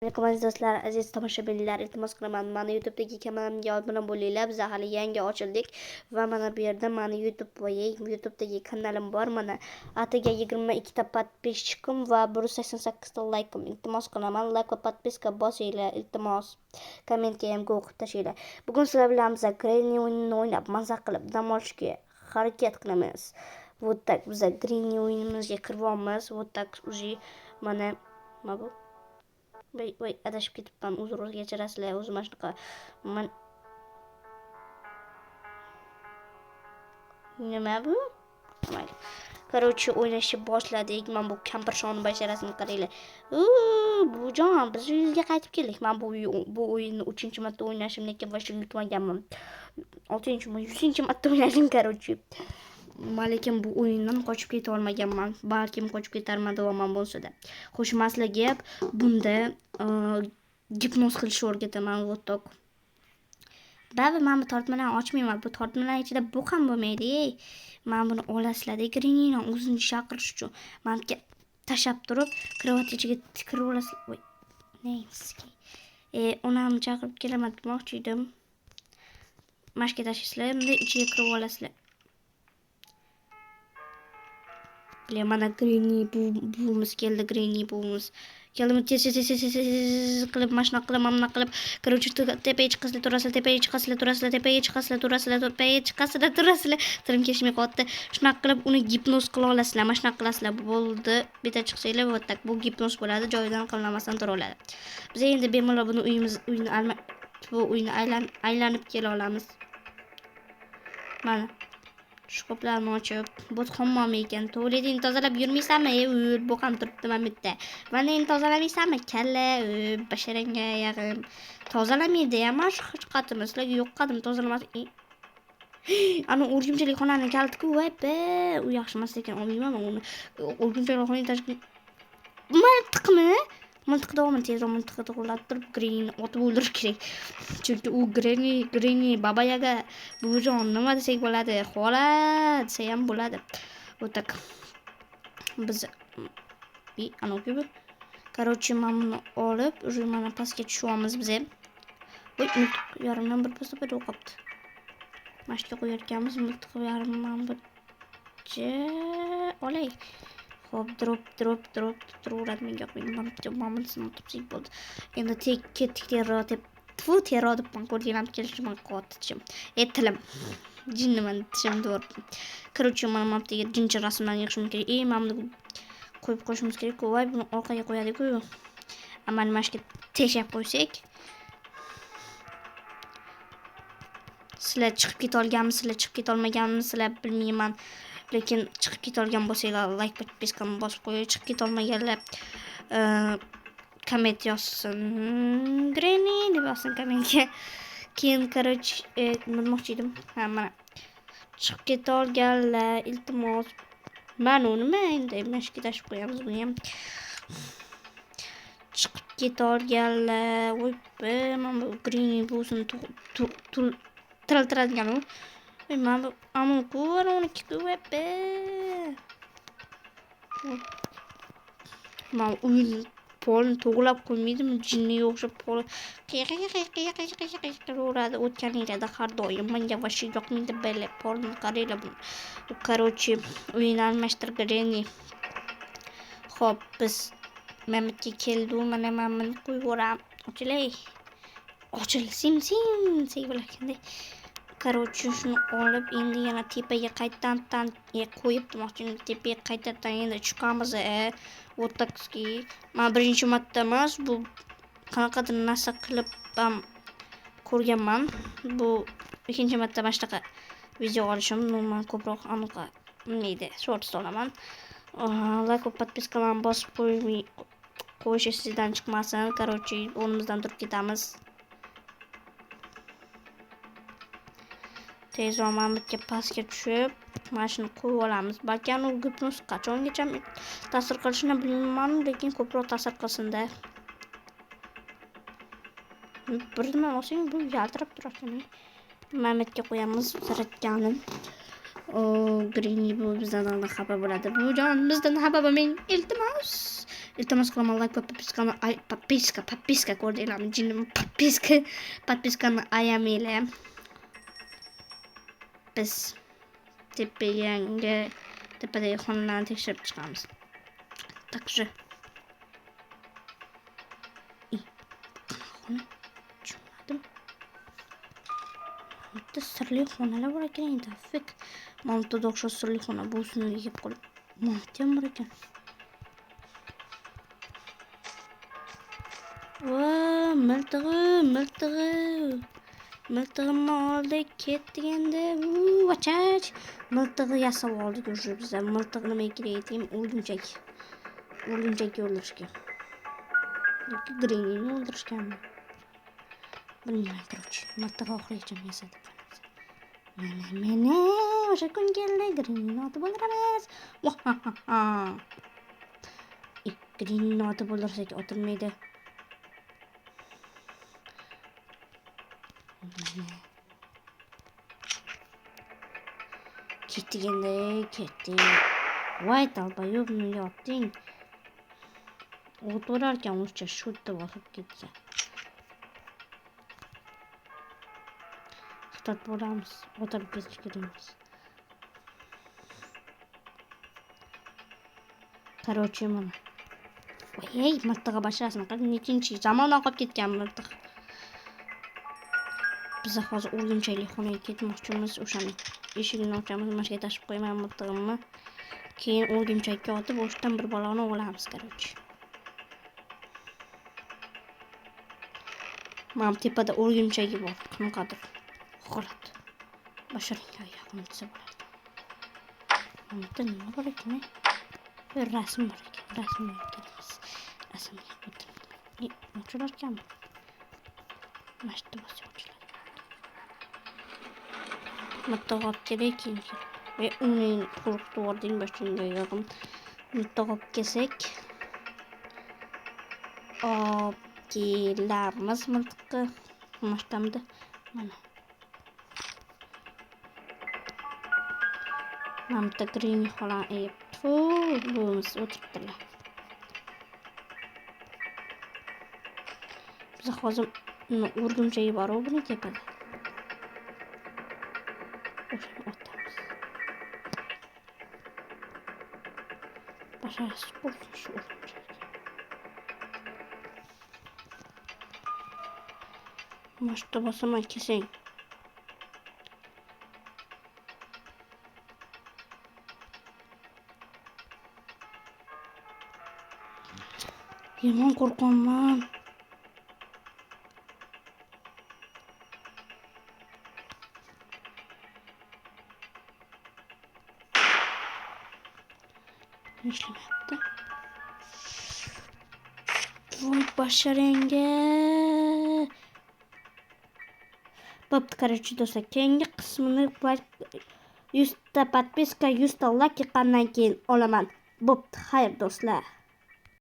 Alaykum aziz do'stlar, aziz tomoshabinlar, iltimos qilaman, mani YouTube'dagi kanalimga obuna bo'linglar. Biz hali yangi ochildik va mana bu yerda mani YouTube va YouTube'dagi kanalim bor. Mana atigi 22 ta подписчикim va 188 ta laykim. Iltimos qilaman, layk va подписка bosinglar, iltimos. Kommentga ham go qilib tashlanglar. Bugun sizlar bilan biz Granny o'yinini o'ynab, maza qilib dam olishga harakat qilamiz. Вот так biz Granny o'yinimizga kiryapmiz. Вот так уже mana nima bu? Voy, voy, adashib ketibman. Uzr, kechirasizlar. O'zim mana shunaqa man nima bu? Mayli. Короче, o'ynashni boshladik. Mana bu kampirshonni basharasini qaranglar. Bujon, biz uyimizga qaytib keldik. Men bu o'yinni 3-marta o'ynashim, lekin вообще yutmaganman. 6-mi, 100-marta o'ynadim, короче. Man lekin bu o'yindan qochib keta olmaganman. Balkim qochib ketarman deyapman bo'lsa-da. Xo'sh, man sizlarga bunda gipnoz qilishni o'rgataman. Вот так. Baribir men bu tortmalarni ochmayman. Bu tortmalar ichida buq ham bo'lmaydi, ey. Mana buni olasizlar-da, Grannyni o'zini chaqirish uchun. Mana bu yerga tashlab turib, krovat ichiga kirib olasizlar. Voy, neyski. Onamni chaqirib kelaman demoqchi edim. Mana shu yerga tashlaysizlar, bunday ichiga kirib olasizlar. Бля, mana Granny buvimiz keldi, Granny buvimiz. Keldimi, tez tez tez tez tez qilib, mana shunaqa qilib, mana bunaqa qilib, короче, tepaga chiqasizlar, turasizlar, tepaga chiqasizlar, turasizlar, tepaga chiqasizlar, turasizlar, tepaga chiqasizlar, turasizlar. Tilim keshmay qolyapti. Shunaqa qilib uni gipnoz qila olasizlar, mana shunaqa qilasizlar. Bo'ldi. Bitta chiqsanglar, вот так bu gipnoz bo'ladi, joyidan qimirlamasdan tura oladi. Biz endi bemalol buni uyimiz uyni alma bu uyni aylanib kela olamiz. Mana shkaflarni ochib, bu hammom ekan. Tualetingni tozalab yurmaysanmi? O'l, bu ham turibdi mana bu yerda. Vannangni tozalamaysanmi? Kalla, basharangga yag'im. Tozalamaydi ham mana shu hech qatimi. Sizlarga yoqqadim tozalamas. Ana o'rgimchalik xonani kaliti-ku, voy be, u yaxshi emas ekan, olmayman uni. O'rgimchalik xonaning tashqi miltiqmi? Miltiq davomini tezroq miltiqni to'g'irlab turib, Grannyni otib o'ldirish kerak. Chunki u Granny, Granny, Baba Yaga, buvijon nima desak bo'ladi? Xola desa ham bo'ladi. Вот так. Biz anavi bu. Короче, mana buni olib, уже mana pastga tushyapmiz biz ham. Voy, miltiq yarimdan bir pastda paydo qolibdi. Mana shu yerga qo'yarkanmiz miltiq yarimdan bir olay. Xo'p, drop, drop, drop turaveradi menga yoqmaydi. Mana bitta mana bunisini otib bo'ldi. Endi tek ketdik terro deb. Tfu, terro debman, ko'rganam kelishim qo'yapti tishim. Tilim. Jinniman, tishim to'g'ri. Короче, mana bu yerga jincha rasmlarni yig'ishimiz kerak. Mana buni qo'yib qo'yishimiz kerak-ku. Voy, buni orqaga qo'yadi-ku. Mana mana shu yerga teshab qo'ysak. Sizlar chiqib keta olganmisizlar, chiqib keta olmaganmisizlar bilmayman. Lekin chiqib keta olgan bo'lsanglar like, podpiskani bosib qo'ying. Chiqib keta olmaganlar komment yozsin. Granny deb yozsin kommentga. Keyin, короче, nima demoqchi edim? Ha, mana. Chiqib keta olganlar, iltimos. Mana u nima endi? Mana shu yerga tashib qo'yamiz buni ham. Chiqib keta olganlar, voy, mana bu Granny buvisini tiriltiradigan u. Mana bu amuku, ana uniki-ku, be. Mana uyni polni to'g'rilab qo'ymaydimi? Jinniga o'xshab poli qiy qiy qiy qiy qiy qiy qiy qilaveradi. O'tganinglarda har doim menga вообще yoqmaydi bele polni qaranglar buni. Короче, uyini almashtir Granny. Xo'p, biz mana bu yerga keldik. Mana mana buni qo'yib yuboraman. Ochilay. Ochil, sim sim desak bo'larkanda. Короче, shuni olib endi yana tepaga qaytadan qo'yib demoqchi, tepaga qaytadan endi chiqamiz. Вот такский. Men birinchi marta emas, bu qanaqadir narsa qilib ham ko'rganman. Bu ikkinchi marta mana shunaqa video olishim. Men ko'proq anaqa nima edi, shorts olaman. Like va podpiskalarni bosib qo'yish esingizdan chiqmasin. Короче, o'rnimizdan turib ketamiz. Tezroq mana bu yerga pastga tushib, mana shuni qo'yib olamiz. Balki u gipnoz qachongacha ta'sir qilishini bilmayman, lekin ko'proq ta'sir qilsin-da. Bir nima olsang, bu yaltirab turar ekan. Mana bu yerga qo'yamiz zaryadkani. O, Granny bu bizdan xafa bo'ladi. Buvijon, bizdan xafa bo'lmang, iltimos. Iltimos qilaman, like va подписка ni, подписка, подписка ko'rdinglarmi? Jinnim, подписка, подписка ni ayamanglar. Biz tepaga, tepadagi xonalarni tekshirib chiqamiz. Также xona tushunmadim. Bitta sirli xonalar bor ekan endi. Fik. Mana bitta o'xshash sirli xona bu uyga kelib qolib. Mana bitta ham bor ekan. Va miltig'i, miltig'i. Miltig'imni oldik, ketdik endi. Vachach. Miltig'i yasab oldik уже biz. Miltiq nimaga kerak deng, o'rgimchak. O'rgimchakka o'ldirishga. Yoki Grannyni o'ldirishganmi? Bilmayman, короче. Miltiq oxirigacha yasadik. Mana, mana o'sha kun keldi. Grannyni otib o'ldiramiz. Grannyni otib o'ldirsak otilmaydi. Mana. Ketdik endi, ketdik. Voy долбоёб, nega otding? O'tirarkan o'sha shu yerda bosib ketsa. Ehtiyot bo'lamiz, o'tirib ketish kerak emas. Короче, mana. Voy, miltig'i basharasini qil, nechinchi zamondan qolib ketgan miltiq. Biz hozir o'rgimchakli xonaga ketmoqchimiz, o'shani eshigini ochamiz, mana shu yerga tashib qo'yaman miltig'imni. Keyin o'rgimchakka otib, o'shadan bir baloni olamiz, короче. Mana bu tepada o'rgimchagi bor, qanaqadir holat. Basharingga yaqin desa bo'lardi. Mana bu yerda nima bor ekan? Bir rasm bor ekan, rasmga kelamiz. Rasmga o'tirib. Ochilar ekanmi? Mana shu yerda bo'lsa ochiladi. Miltiq olib kelay keyin. Uni qo'rqitib yubording boshimga yog'im. Miltiq olib kelsak, olib kelamiz miltiqni. Mana shu yerdamidi? Mana. Mana bitta Granny xola buvimiz o'tiribdilar. Biz hozir o'rgimchagi bor-u buni tepada. O'shani otamiz. Basharasi qursin shu o'rgimchak. Mana shu yerda bosaman, kelsang. Yomon qo'rqyapman. Ishlamayapti. Voy basharangga. Bo'pti, короче, do'stlar, keyingi qismini 100 ta подписка, 100 ta like yiqqandan keyin olaman. Bo'pti, xayr do'stlar.